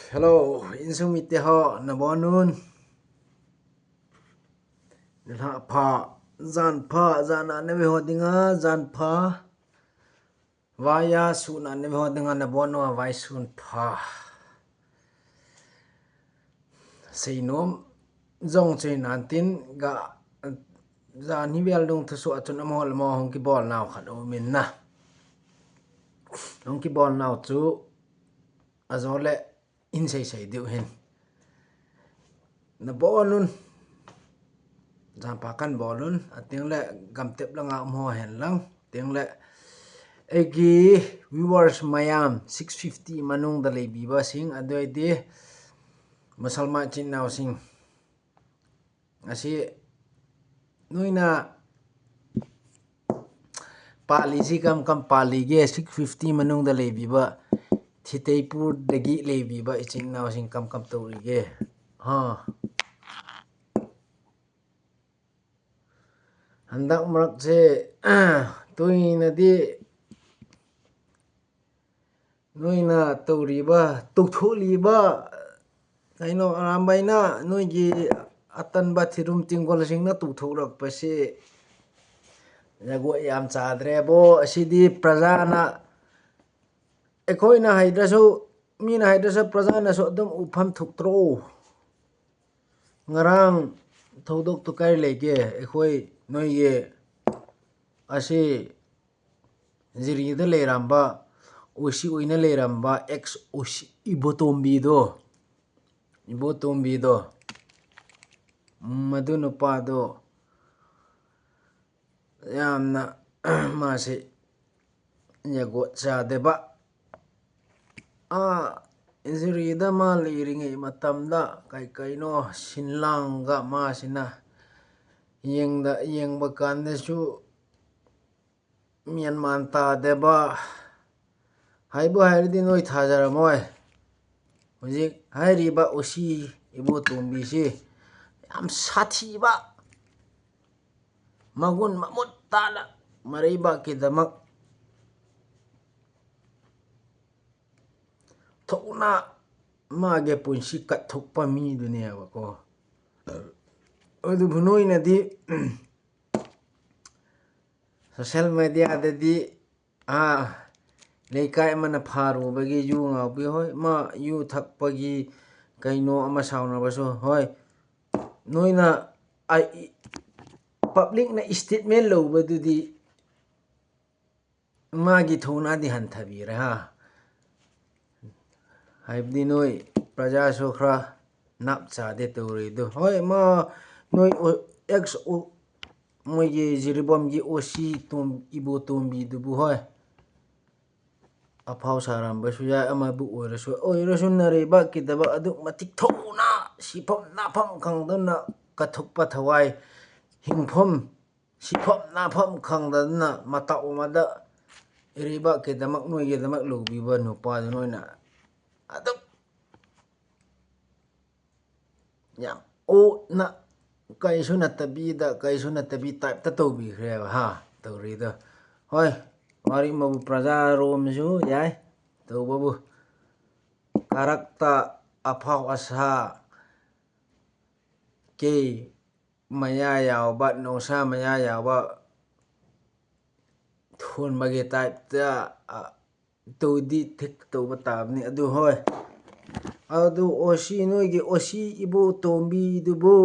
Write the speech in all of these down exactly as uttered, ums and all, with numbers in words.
Hello, insung mite ho, nabonun. Nilha pha, jan pha, jan ane ve ho dinga, jan pha. Vaya su na ne ve ho dinga, nabonun, vai sun pha. Seinom, jong chui nantin ga, jan hi vel dung thu su achun amo le mo hong kibol nau khat umin na. Hong kibol nau chu, ajo le in sei sei diu hin. Nabonun. Jan pha kan bolun. Ating le gamtep langa um ho hen lang. Ting le eigi viewers mayam six fifty manung da leibiba sing. Adoi di Musalman chin nau sing. Asi nuina pali si kam kam pali ge six fifty manung da leibiba. Thiteipur dagi leibiba ichin nau sing kam kam to ri ge. Ha. Handak marak se, tuina di, nuina to riba, to tho liba, kaino arambaina, nuigi atan ba thirum tingkol sing na to tho rak pa si. Jago yam chadre bo, asi di prajana, ꯑꯩꯈꯣꯏꯅ ꯍꯩꯗ꯭ꯔꯁꯨ, ꯃꯤꯅ ꯍꯩꯗ꯭ꯔꯁꯨ ꯄ꯭ꯔꯖꯥꯅꯁꯨ ꯑꯗꯨꯝ ꯎꯐꯝ ꯊꯣꯛꯇ꯭ꯔꯣ? ꯉꯔꯥꯡ ꯊꯧꯗꯣꯛꯇꯨ ꯀꯥꯏ ꯂꯩꯒꯦ? ꯑꯩꯈꯣꯏ ꯅꯣꯏꯒꯤ ꯑꯁꯤ ꯖꯤꯔꯤꯗ ꯂꯩꯔꯝꯕ, ꯑꯣꯏꯁꯤ ꯑꯣꯏꯅ ꯂꯩꯔꯝꯕ ex ꯑꯣꯏꯁꯤ ꯏꯕꯣꯇꯣꯝꯕꯤꯗꯣ, ꯏꯕꯣꯇꯣꯝꯕꯤꯗꯣ, ꯃꯗꯨ ꯅꯨꯄꯥꯗꯣ ꯌꯥꯝꯅ ꯃꯥꯁꯤ ꯖꯒꯣꯠ ꯆꯥꯗꯕ, ꯑꯥ, ꯖꯤꯔꯤꯗ ꯃꯥ ꯂꯩꯔꯤꯉꯩ ꯃꯇꯝꯗ ꯀꯩ ꯀꯩꯅꯣ ꯁꯤꯟ ꯂꯥꯡꯒ ꯃꯥꯁꯤꯅ ꯌꯦꯡꯗ-, ꯌꯦꯡꯕ ꯀꯥꯟꯗꯁꯨ ꯃꯦꯟ ꯃꯥꯟ ꯇꯥꯗꯕ, ꯍꯥꯏꯕꯨ ꯍꯥꯏꯔꯗꯤ ꯅꯣꯏ ꯊꯥꯖꯔꯝꯃꯣꯏ꯫ ꯍꯧꯖꯤꯛ ꯍꯥꯏꯔꯤꯕ ꯎꯁꯤ ꯏꯕꯣꯇꯣꯝꯕꯤꯁꯤ ꯌꯥꯝ ꯁꯥꯊꯤꯕ, ꯃꯒꯨꯟ ꯃꯃꯨꯠ ꯇꯥꯅ ꯃꯔꯩꯕꯥꯛꯀꯤꯗꯃꯛ ꯊꯧꯅꯥ ꯃꯥꯒꯤ ꯄꯨꯟꯁꯤ ꯀꯠꯊꯣꯛꯄ ꯃꯤꯗꯨꯅꯦꯕꯀꯣ꯫ ꯑꯗꯨꯕꯨ ꯅꯣꯏꯅꯗꯤ social mediaꯗꯗꯤ ꯑꯥ ꯂꯩꯀꯥꯏ ꯑꯃꯅ ꯐꯥꯔꯨꯕꯒꯤ ꯌꯨ ꯉꯥꯎꯕꯤ, ꯍꯣꯏ, ꯃꯥ ꯌꯨ ꯊꯛꯄꯒꯤ ꯀꯩꯅꯣ ꯑꯃ ꯁꯥꯎꯅꯕꯁꯨ, ꯍꯣꯏ, ꯅꯣꯏꯅ ꯑ, ꯏ-, publicꯅ statement ꯂꯧꯕꯗꯨꯗꯤ ꯃꯥꯒꯤ ꯊꯧꯅꯥꯗꯤ ꯍꯟꯊꯕꯤꯔꯦ ꯍꯥ꯫ ꯍꯥꯏꯕꯗꯤ ꯅꯣꯏ ꯄ꯭ꯔꯖꯥꯁꯨ ꯈꯔ ꯅꯥꯞ ꯆꯥꯗꯦ ꯇꯧꯔꯤꯗꯣ꯫ ꯍꯣꯏ, ꯃꯥ ꯅꯣꯏ ꯑꯣ-, ex ꯑꯣ-, ꯃꯣꯏꯒꯤ ꯖꯤꯔꯤꯕꯥꯝꯒꯤ OC ꯇꯣꯝ-, ꯏꯕꯣꯇꯣꯝꯕꯤꯗꯨꯕꯨ, ꯍꯣꯏ, ꯑꯐꯥꯎ ꯁꯥꯔꯝꯕꯁꯨ ꯌꯥꯏ, ꯑꯃꯕꯨ ꯑꯣꯏꯔꯁꯨ, ꯑꯣꯏꯔꯁꯨ ꯅꯔꯩꯕꯥꯛꯀꯤꯗꯃꯛ ꯑꯗꯨꯛ ꯃꯇꯤꯛ ꯊꯧꯅ, ꯁꯤꯐꯝ ꯅꯥꯐꯝ ꯈꯪꯗꯅ ꯀꯠꯊꯣꯛꯄ ꯊꯋꯥꯏ, ꯍꯤꯡꯐꯝ, ꯁꯤꯐꯝ ꯅꯥꯐꯝ ꯈꯪꯗꯗꯅ ꯃꯇꯧ ꯑꯃꯗ ꯏꯔꯩꯕꯥꯛꯀꯤꯗꯃꯛ, ꯅꯣꯏꯒꯤꯗꯃꯛ ꯂꯨꯕꯤꯕ ꯅꯨꯄꯥꯗꯨ ꯅꯣꯏꯅ ꯑꯗꯨꯛ ꯌꯥꯝ ꯑꯣꯠꯅ ꯀꯩꯁꯨ ꯅꯠꯇꯕꯤꯗ, ꯀꯩꯁꯨ ꯅꯠꯇꯕꯤ typeꯇ ꯇꯧꯕꯤꯈ꯭ꯔꯦꯕ ꯍꯥ, ꯇꯧꯔꯤꯗꯣ꯫ ꯍꯣꯏ, ꯋꯥꯔꯤ ꯑꯃꯕꯨ ꯄ꯭ꯔꯖꯥꯔꯣꯝꯁꯨ ꯌꯥꯏ ꯇꯧꯕꯕꯨ, ꯀꯥꯔꯛꯇ ꯑꯐꯥꯎ ꯑꯁꯥ ꯀꯦ ꯃꯌꯥ ꯌꯥꯎꯕ, ꯅꯣꯡꯁꯥ ꯃꯌꯥ ꯌꯥꯎꯕ ꯊꯣꯟꯕꯒꯤ typeꯇ, ꯑ, ꯇꯧꯗꯤ ꯊꯤꯛ ꯇꯧꯕ ꯇꯥꯕꯅꯤ꯫ ꯑꯗꯨ ꯍꯣꯏ, ꯑꯗꯨ OC, ꯅꯣꯏꯒꯤ OC ꯏꯕꯣꯇꯣꯝꯕꯤꯗꯨꯕꯨ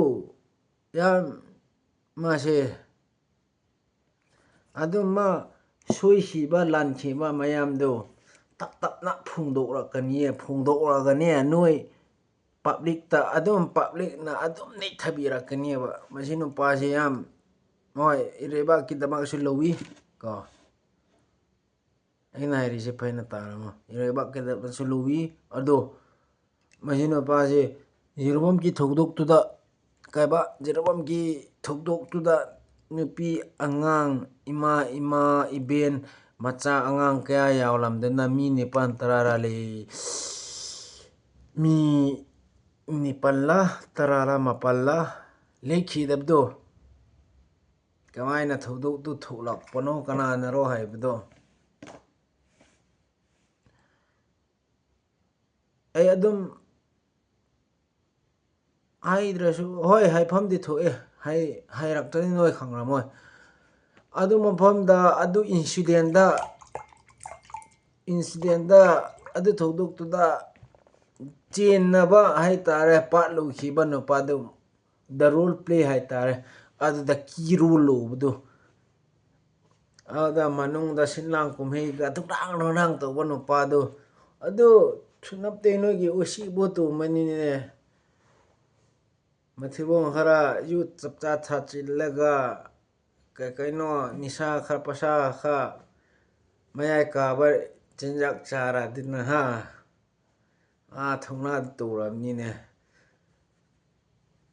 ꯌꯥꯝ ꯃꯥꯁꯦ ꯑꯗꯨꯝ ꯃꯥ ꯁꯣꯏꯈꯤꯕ ꯂꯥꯟꯈꯤꯕ ꯃꯌꯥꯝꯗꯣ ꯇꯞ ꯇꯞꯅ ꯐꯣꯡꯗꯣꯛꯂꯛꯀꯅꯤꯌꯦ, ꯐꯣꯡꯗꯣꯛꯂꯛꯀꯅꯤ ꯅꯣꯏ publicꯇ꯫ ꯑꯗꯨꯝ publicꯅ ꯑꯗꯨꯝ ꯅꯩꯊꯕꯤꯔꯛꯀꯅꯦꯕ꯫ ꯃꯁꯤ ꯅꯨꯄꯥꯁꯦ ꯌꯥꯝ, ꯍꯣꯏ, ꯏꯔꯩꯕꯥꯛꯀꯤꯗꯃꯛꯁꯨ ꯂꯧꯏ ꯀꯣ꯫ ꯑꯩꯅ ꯍꯥꯏꯔꯤꯁꯦ ꯐꯖꯅ ꯇꯥꯔꯝꯃꯣ꯫ ꯏꯔꯩꯕꯥꯛꯀꯤꯗꯃꯛꯁꯨ ꯂꯧꯏ꯫ ꯑꯗꯣ ꯃꯁꯤ ꯅꯨꯄꯥꯁꯦ ꯖꯤꯔꯤꯕꯥꯝꯒꯤ ꯊꯧꯗꯣꯛꯇꯨꯗ, ꯀꯩꯕ, ꯖꯤꯔꯤꯕꯥꯝꯒꯤ ꯊꯧꯗꯣꯛꯇꯨꯗ ꯅꯨꯄꯤ ꯑꯉꯥꯡ, ꯏꯃꯥ, ꯏꯃꯥ, ꯏꯕꯦꯟ, ꯃꯆꯥ ꯑꯉꯥꯡ ꯀꯌꯥ ꯌꯥꯎꯂꯝꯗꯅ ꯃꯤ ꯅꯤꯄꯥꯟ ꯇꯔꯥꯔ ꯂꯩ, ꯃꯤ ꯅꯤꯄꯥꯜꯂ ꯇꯔꯥꯔ ꯃꯥꯄꯜꯂ ꯂꯩꯈꯤꯗꯕꯗꯣ, ꯀꯃꯥꯏꯅ ꯊꯧꯗꯣꯛꯇꯨ ꯊꯣꯛꯂꯛꯄꯅꯣ, ꯀꯅꯥꯅꯔꯣ ꯍꯥꯏꯕꯗꯣ꯫ ꯑꯩ ꯑꯗꯨꯝ ꯍꯥꯏꯗ꯭ꯔꯁꯨ, ꯍꯣꯏ, ꯍꯥꯏꯐꯝꯗꯤ ꯊꯣꯛꯑꯦ, ꯍꯥꯏ-, ꯍꯥꯏꯔꯛꯇ꯭ꯔꯗꯤ ꯅꯣꯏ ꯈꯪꯔꯝꯃꯣꯏ꯫ ꯑꯗꯨ ꯃꯐꯝꯗ, ꯑꯗꯨ incidentꯗ, incidentꯗ, ꯑꯗꯨ ꯊꯧꯗꯣꯛꯇꯨꯗ ꯆꯦꯟꯅꯕ ꯍꯥꯏꯇꯥꯔꯦ, part ꯂꯧꯈꯤꯕ ꯅꯨꯄꯥꯗꯨ, the role play ꯍꯥꯏꯇꯥꯔꯦ, ꯑꯗꯨꯗ key role ꯂꯧꯕꯗꯨ, ꯑꯗꯨꯗ ꯃꯅꯨꯡꯗ ꯁꯤꯟꯂꯥꯡ ꯀꯨꯝꯍꯩꯒ ꯗꯨꯛꯗꯥꯡ ꯗꯨꯛꯗꯥꯡ ꯇꯧꯕ ꯅꯨꯄꯥꯗꯨ, ꯑꯗꯨ ꯁꯨꯅꯞꯇꯦ, ꯅꯣꯏꯒꯤ ꯎꯁꯤ ꯏꯕꯣꯇꯣꯝꯕꯅꯤꯅꯦ꯫ ꯃꯊꯤꯕꯣꯡ ꯈꯔ ꯌꯨ ꯆꯞꯆꯥ ꯊꯥꯆꯤꯜꯂꯒ, ꯀꯩ ꯀꯩꯅꯣ ꯅꯤꯁꯥ ꯈꯔ ꯄꯁꯥ ꯈꯔ ꯃꯌꯥꯏ ꯀꯥꯕ ꯆꯤꯟꯖꯥꯛ ꯆꯥꯔꯗꯅ, ꯍꯥ? ꯑꯥ ꯊꯧꯅꯥꯗ ꯇꯧꯔꯕꯅꯤꯅꯦ꯫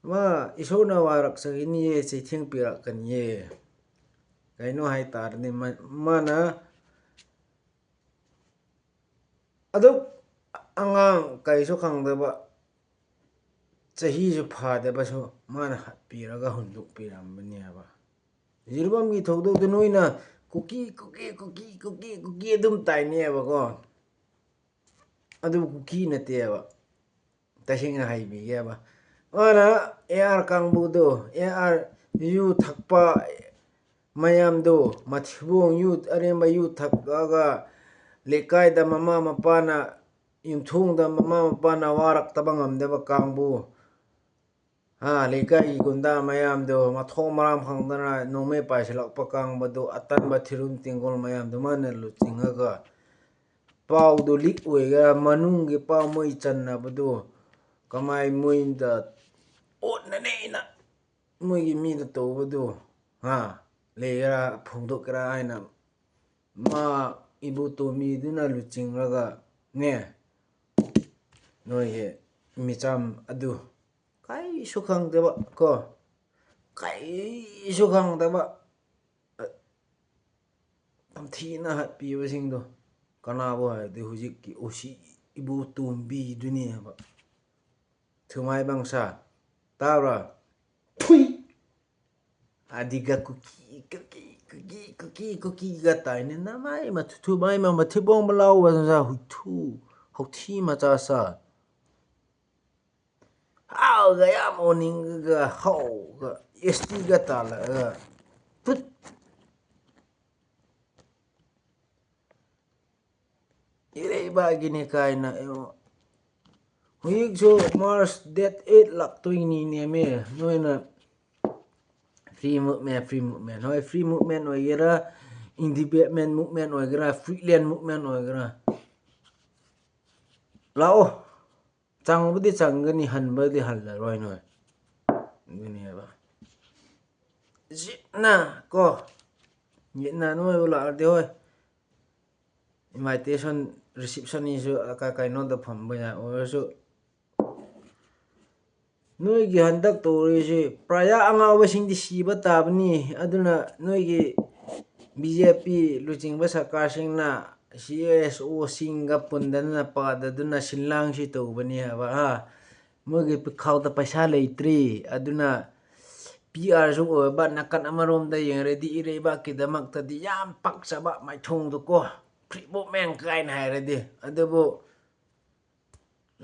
ꯃꯥ ꯏꯁꯣꯔꯅ ꯋꯥꯔꯛꯆꯒꯅꯤꯌꯦ, ꯆꯩꯊꯦꯡ ꯄꯤꯔꯛꯀꯅꯤꯌꯦ꯫ ꯀꯩꯅꯣ ꯍꯥꯏꯇꯥꯔꯗꯤ, ꯃ-, ꯃꯥꯅ ꯑꯗꯨꯛ ꯑꯉꯥꯡ ꯀꯩꯁꯨ ꯈꯪꯗꯕ, ꯆꯍꯤꯁꯨ ꯐꯥꯗꯕꯁꯨ ꯃꯥꯅ ꯍꯥꯠꯄꯤꯔꯒ ꯍꯨꯟꯗꯣꯛꯄꯤꯔꯝꯕꯅꯦꯕ꯫ ꯖꯤꯔꯤꯕꯥꯝꯒꯤ ꯊꯧꯗꯣꯛꯇꯨ ꯅꯣꯏꯅ ꯀꯨꯀꯤ, ꯀꯨꯀꯤ, ꯀꯨꯀꯤ, ꯀꯨꯀꯤ, ꯀꯨꯀꯤ ꯑꯗꯨꯝ ꯇꯥꯏꯅꯩꯌꯦꯕꯀꯣ꯫ ꯑꯗꯨꯕꯨ ꯀꯨꯀꯤ ꯅꯠꯇꯦꯕ꯫ ꯇꯁꯦꯡꯅ ꯍꯥꯏꯕꯤꯒꯦꯕ꯫ ꯃꯥꯅ AR ꯀꯥꯡꯕꯨꯗꯣ, AR ꯌꯨ ꯊꯛꯄ ꯃꯌꯥꯝꯗꯣ, ꯃꯊꯤꯕꯣꯡ ꯌꯨ, ꯑꯔꯦꯝꯕ ꯌꯨ ꯊꯛꯑꯒ ꯂꯩꯀꯥꯏꯗ ꯃꯃꯥ ꯃꯄꯥꯅ, ꯌꯨꯝꯊꯣꯡꯗ ꯃꯃꯥ ꯃꯄꯥꯅ ꯋꯥꯔꯛꯇꯕ ꯉꯝꯗꯕ ꯀꯥꯡꯕꯨ, ꯍꯥ, ꯂꯩꯀꯥꯏꯒꯤ ꯒꯨꯟꯗꯥ ꯃꯌꯥꯝꯗꯣ ꯃꯊꯣꯡ ꯃꯔꯥꯡ ꯈꯪꯗꯅ ꯅꯣꯡꯃꯩ ꯄꯥꯏꯁꯤꯜꯂꯛꯄ ꯀꯥꯡꯕꯗꯨ, ꯑꯇꯟꯕ ꯊꯤꯔꯨꯝ ꯇꯤꯡꯒꯣꯜ ꯃꯌꯥꯝꯗꯨ ꯃꯥꯅ ꯂꯨꯆꯤꯡꯉꯒ, ꯄꯥꯎꯗꯨ leak ꯑꯣꯏꯒꯦꯔꯥ, ꯃꯅꯨꯡꯒꯤ ꯄꯥꯎ ꯃꯣꯏ ꯆꯟꯅꯕꯗꯨ ꯀꯃꯥꯏ ꯃꯣꯏꯗ ꯑꯣꯠꯅꯅꯦꯅ ꯃꯣꯏꯒꯤ ꯃꯤꯗ ꯇꯧꯕꯗꯨ, ꯍꯥ, ꯂꯩꯒꯦꯔꯥ ꯐꯣꯡꯗꯣꯛꯀꯦꯔꯥ ꯍꯥꯏꯅ ꯃꯥ ꯏꯕꯣꯇꯣꯝꯕꯤꯗꯨꯅ ꯂꯨꯆꯤꯡꯂꯒ ꯅꯦ, ꯅꯣꯏꯒꯤ ꯃꯤꯆꯝ ꯑꯗꯨ ꯀꯩꯁꯨ ꯈꯪꯗꯕ ꯀꯣ, ꯀꯩꯁꯨ ꯈꯪꯗꯕ, ꯑ, ꯇꯝꯊꯤꯅ ꯍꯥꯠꯄꯤꯕꯁꯤꯡꯗꯣ ꯀꯅꯥꯕꯨ ꯍꯥꯏꯔꯗꯤ ꯍꯧꯖꯤꯛꯀꯤ ꯎꯁꯤ ꯏꯕꯣꯇꯣꯝꯕꯤꯗꯨꯅꯦꯕ꯫ ꯊꯨꯃꯥꯏꯕꯪꯁꯥ, ꯇꯥꯕ꯭ꯔꯥ? ꯊꯨꯏ! ꯑꯗꯤꯒ ꯀꯨꯀꯤ, ꯀꯨꯀꯤ, ꯀꯨꯀꯤ, ꯀꯨꯀꯤ, ꯀꯨꯀꯤꯒ ꯇꯥꯏꯅꯦ꯫ ꯅꯃꯥꯏ ꯃꯊꯨ-, ꯊꯨꯃꯥꯏ ꯃ-, ꯃꯊꯤꯕꯣꯡ ꯃꯂꯥꯎꯕ ꯅꯖꯥ ꯍꯨꯏꯊꯨ꯫ ꯍꯧꯊꯤ ꯃꯆꯥ ꯁꯥ꯫ ꯍꯥꯎꯒ ꯌꯥꯝ ꯑꯣꯟꯅꯤꯡꯒ ꯍꯧꯒ ꯑꯦꯁ ꯇꯤꯒ ꯇꯥꯜꯂꯒ ꯇꯨꯠ꯫ ꯏꯔꯩꯕꯥꯛꯀꯤꯅꯤ ꯀꯥꯏꯅ, ꯑꯦ, ꯍꯧꯖꯤꯛꯁꯨ March date eight ꯂꯥꯛꯇꯣꯏꯅꯤꯅꯦꯃꯦ꯫ ꯅꯣꯏꯅ free movement, free movement, ꯍꯣꯏ, free movement ꯑꯣꯏꯒꯦꯔꯥ, independent movement ꯑꯣꯏꯒꯦꯔꯥ, freeland movement ꯑꯣꯏꯒꯦꯔꯥ, ꯂꯥꯛꯑꯣ꯫ ꯆꯪꯕꯨꯗꯤ ꯆꯪꯒꯅꯤ, ꯍꯟꯕꯗꯤ ꯍꯜꯂꯔꯣꯏ ꯅꯣꯏ꯫ ꯑꯗꯨꯅꯦꯕ꯫ ꯖꯤꯠꯅ ꯀꯣ, ꯖꯤꯠꯅ ꯅꯣꯏꯕꯨ ꯂꯥꯛꯑꯗꯤ ꯍꯣꯏ, invitation receptionꯁꯨ ꯀ-, ꯀꯩꯅꯣꯗ ꯐꯝꯕ ꯌꯥꯏ꯫ ꯑꯣꯏꯔꯁꯨ ꯅꯣꯏꯒꯤ ꯍꯟꯗꯛ ꯇꯧꯔꯤꯁꯤ ꯄ꯭ꯔꯖꯥ ꯑꯉꯥꯎꯕꯁꯤꯡꯗꯤ ꯁꯤꯕ ꯇꯥꯕꯅꯤ꯫ ꯑꯗꯨꯅ ꯅꯣꯏꯒꯤ ꯕꯤ ꯖꯦ ꯄꯤ ꯂꯨꯆꯤꯡꯕ ꯁꯔꯀꯥꯔꯁꯤꯡꯅ ꯁꯤ ꯑꯦꯁ ꯑꯣꯁꯤꯡꯒ ꯄꯨꯟꯗꯅ ꯄꯥꯗꯗꯨꯅ ꯁꯤꯟꯂꯥꯡꯁꯤ ꯇꯧꯕꯅꯤ ꯍꯥꯏꯕ, ꯍꯥ? ꯃꯣꯏꯒꯤ ꯄꯤꯈꯥꯎꯗ ꯄꯩꯁꯥ ꯂꯩꯇ꯭ꯔꯤ꯫ ꯑꯗꯨꯅ ꯄꯤ ꯑꯥꯔꯁꯨ ꯑꯣꯏꯕ ꯅꯥꯀꯟ ꯑꯃꯔꯣꯝꯗ ꯌꯦꯡꯔꯗꯤ ꯏꯔꯩꯕꯥꯛꯀꯤꯗꯃꯛꯇꯗꯤ ꯌꯥꯝ ꯄꯥꯛꯆꯕ ꯃꯥꯏꯊꯣꯡꯗꯨꯀꯣ, free movement ꯀꯥꯏꯅ ꯍꯥꯏꯔꯗꯤ꯫ ꯑꯗꯨꯕꯨ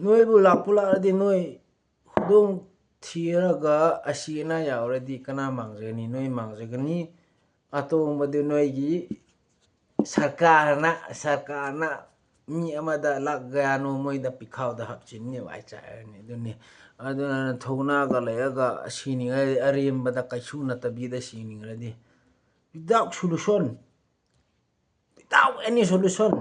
ꯅꯣꯏꯕꯨ ꯂꯥꯛꯄꯨ ꯂꯥꯛꯂꯗꯤ ꯅꯣꯏ ꯈꯨꯗꯣꯡ ꯊꯤꯔꯒ ꯑꯁꯤ ꯑꯅꯥ ꯌꯥꯎꯔꯗꯤ ꯀꯅꯥ ꯃꯥꯡꯖꯒꯅꯤ? ꯅꯣꯏ ꯃꯥꯡꯖꯒꯅꯤ꯫ ꯑꯇꯣꯡꯕꯗꯨ ꯅꯣꯏꯒꯤ ꯁꯔꯀꯥꯔꯅ, ꯁꯔꯀꯥꯔꯅ ꯃꯤ ꯑꯃꯗ ꯂꯥꯛ ꯀꯌꯥꯅꯣ ꯃꯣꯏꯗ ꯄꯤꯈꯥꯎꯗ ꯍꯥꯞꯆꯤꯟꯅꯤ, ꯋꯥꯏ ꯆꯥꯏꯔꯅꯤ꯫ ꯑꯗꯨꯅꯤ, ꯑꯗꯨꯅ ꯊꯧꯅꯥꯒ ꯂꯩꯔꯒ ꯁꯤꯅꯤꯡꯉꯥꯏ ꯑꯔꯦꯝꯕꯗ ꯀꯩꯁꯨ ꯅꯠꯇꯕꯤꯗ ꯁꯤꯅꯤꯡꯉꯗꯤ, without solution, without any solution,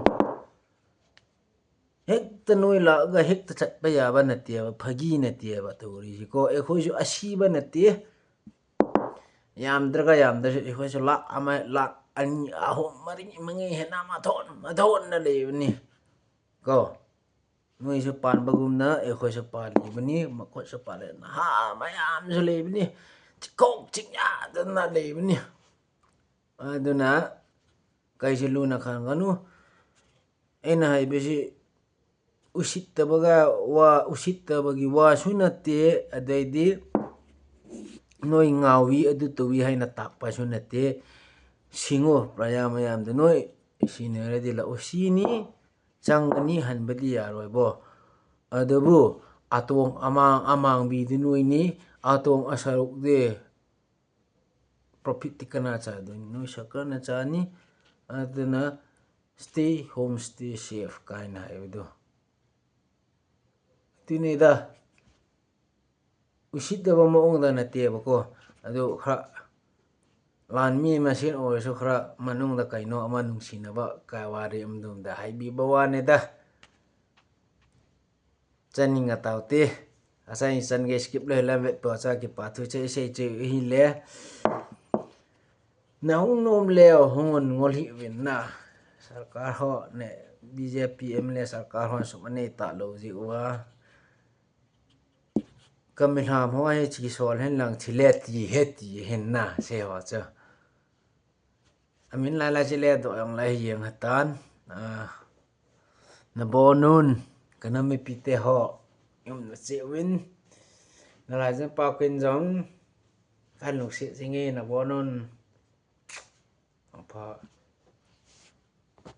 ꯍꯦꯛꯇ ꯅꯣꯏ ꯂꯥꯛꯑꯒ ꯍꯦꯛꯇ ꯆꯠꯄ ꯌꯥꯕ ꯅꯠꯇꯦꯕ, ꯐꯥꯒꯤ ꯅꯠꯇꯦꯕ ꯇꯧꯔꯤꯁꯤꯀꯣ꯫ ꯑꯩꯈꯣꯏꯁꯨ ꯑꯁꯤꯕ ꯅꯠꯇꯦ, ꯌꯥꯝꯗ꯭ꯔꯒ ꯌꯥꯝꯗ꯭ꯔꯁꯨ ꯑꯩꯈꯣꯏꯁꯨ ꯂꯥꯛ ꯑꯃ, ꯂꯥꯛ ꯑꯅꯤ, ꯑꯍꯨꯝ, ꯃꯔꯤ, ꯃꯉꯥ ꯍꯦꯟꯅ ꯃꯊꯣꯟ ꯃꯊꯣꯟꯅ ꯂꯩꯕꯅꯤ ꯀꯣ꯫ ꯅꯣꯏꯁꯨ ꯄꯥꯟꯕꯒꯨꯝꯅ ꯑꯩꯈꯣꯏꯁꯨ ꯄꯥꯜꯂꯤꯕꯅꯤ, ꯃꯈꯣꯏꯁꯨ ꯄꯥꯜꯂꯤ, ꯅꯍꯥ ꯃꯌꯥꯝꯁꯨ ꯂꯩꯕꯅꯤ, ꯆꯤꯀꯣꯛ ꯆꯤꯡꯌꯥꯗꯅ ꯂꯩꯕꯅꯤ꯫ ꯑꯗꯨꯅ ꯀꯩꯁꯨ ꯂꯨꯅ ꯈꯟꯒꯅꯨ꯫ ꯑꯩꯅ ꯍꯥꯏꯕꯁꯤ ꯎꯁꯤꯠꯇꯕꯒ ꯋꯥ, ꯎꯁꯤꯠꯇꯕꯒꯤ ꯋꯥꯁꯨ ꯅꯠꯇꯦ, ꯑꯗꯩꯗꯤ ꯅꯣꯏ ꯉꯥꯎꯏ, ꯑꯗꯨ ꯇꯧꯏ ꯍꯥꯏꯅ ꯇꯥꯛꯄꯁꯨ ꯅꯠꯇꯦ꯫ ꯁꯤꯡꯉꯣ ꯄ꯭ꯔꯖꯥ ꯃꯌꯥꯝꯗ ꯅꯣꯏ ꯁꯤꯅꯤꯡꯉꯗꯤ ꯂꯥꯛꯑꯣ꯫ ꯁꯤꯅꯤ, ꯆꯪꯒꯅꯤ ꯍꯟꯕꯗꯤ ꯌꯥꯔꯣꯏꯕꯣ꯫ ꯑꯗꯨꯕꯨ ꯑꯇꯣꯡ ꯑꯃꯥꯡ ꯑꯃꯥꯡꯕꯤꯗꯤ ꯅꯣꯏꯅꯤ, ꯑꯇꯣꯡ ꯑꯁꯔꯨꯛꯗꯤ profit ꯇꯤ ꯀꯅꯥ ꯆꯥꯗꯣꯏꯅꯤ? ꯅꯣꯏ ꯁꯔꯀꯥꯔꯅ ꯆꯥꯅꯤ꯫ ꯑꯗꯨꯅ stay home, stay safe ꯀꯥꯏꯅ ꯍꯥꯏꯕꯗꯣ ꯑꯗꯨꯅꯤꯗ꯫ ꯎꯁꯤꯠꯇꯕ ꯃꯑꯣꯡꯗ ꯅꯠꯇꯦꯕꯀꯣ, ꯑꯗꯨ ꯈꯔ ꯂꯥꯟꯃꯤ ꯃꯁꯦꯟ ꯑꯣꯏꯔꯁꯨ ꯈꯔ ꯃꯅꯨꯡꯗ ꯀꯩꯅꯣ ꯑꯃ ꯅꯨꯡꯁꯤꯅꯕ ꯀ-, ꯋꯥꯔꯤ ꯑꯃꯗꯣꯝꯗ ꯍꯥꯏꯕꯤꯕ ꯋꯥꯅꯤꯗ꯫ ꯆꯥꯅꯤꯡꯉ ꯇꯥꯎꯇꯦ꯫ ꯑꯁꯥꯏ ꯆꯟꯒꯦ skip ꯂꯩ ꯂꯝꯕꯦꯠ ꯄꯣ ꯆꯥꯀꯤ ꯄꯥꯊꯨ ꯆꯦ ꯏꯁꯩ ꯆꯦ ꯏꯍꯤꯜꯂꯦ꯫ ꯅꯍꯨꯝ ꯅꯣꯝ ꯂꯦ ꯍꯣꯡꯉꯣꯟ ꯉꯣꯜꯍꯤ ꯋꯤꯟꯅ꯫ ꯁꯔꯀꯥꯔ ꯍꯣ ꯅꯦ BJP MLA ꯁꯔꯀꯥꯔ ꯍꯣ ꯁꯨꯃꯅꯦ ꯇꯥꯂꯣ ꯖꯤ ꯎꯋꯥ꯫ ꯀꯃꯤꯜꯍꯥꯝ ꯍꯣ ꯍꯦ ꯆꯤ ꯁꯣꯜ ꯍꯦꯟ ꯂꯪ ꯊꯤꯂꯦ ꯇꯤ ꯍꯦ ꯇꯤ ꯍꯦꯟꯅ ꯁꯦ ꯍꯣ ꯆ꯫ ꯑꯃꯤꯟ ꯂꯥꯏ ꯂꯥꯏ ꯆꯤꯂꯦ ꯗꯣ ꯌꯥꯡ ꯂꯥꯏ ꯌꯦꯡ ꯍꯇꯥꯟ꯫ ꯑ, ꯅꯕꯣꯅꯨꯟ, ꯀꯅꯝꯃꯤ ꯄꯤꯇꯦ ꯍꯣ, ꯌꯨꯝ ꯅꯆꯦ ꯋꯤꯟ꯫ ꯅꯂꯥꯏꯖꯟ ꯄꯥꯎ ꯀꯤꯟ ꯖꯣꯡ, ꯀꯟ ꯅꯨꯡꯁꯤꯠ ꯁꯤꯡꯉꯤ ꯅꯕꯣꯅꯨꯟ꯫ ꯑꯐ-,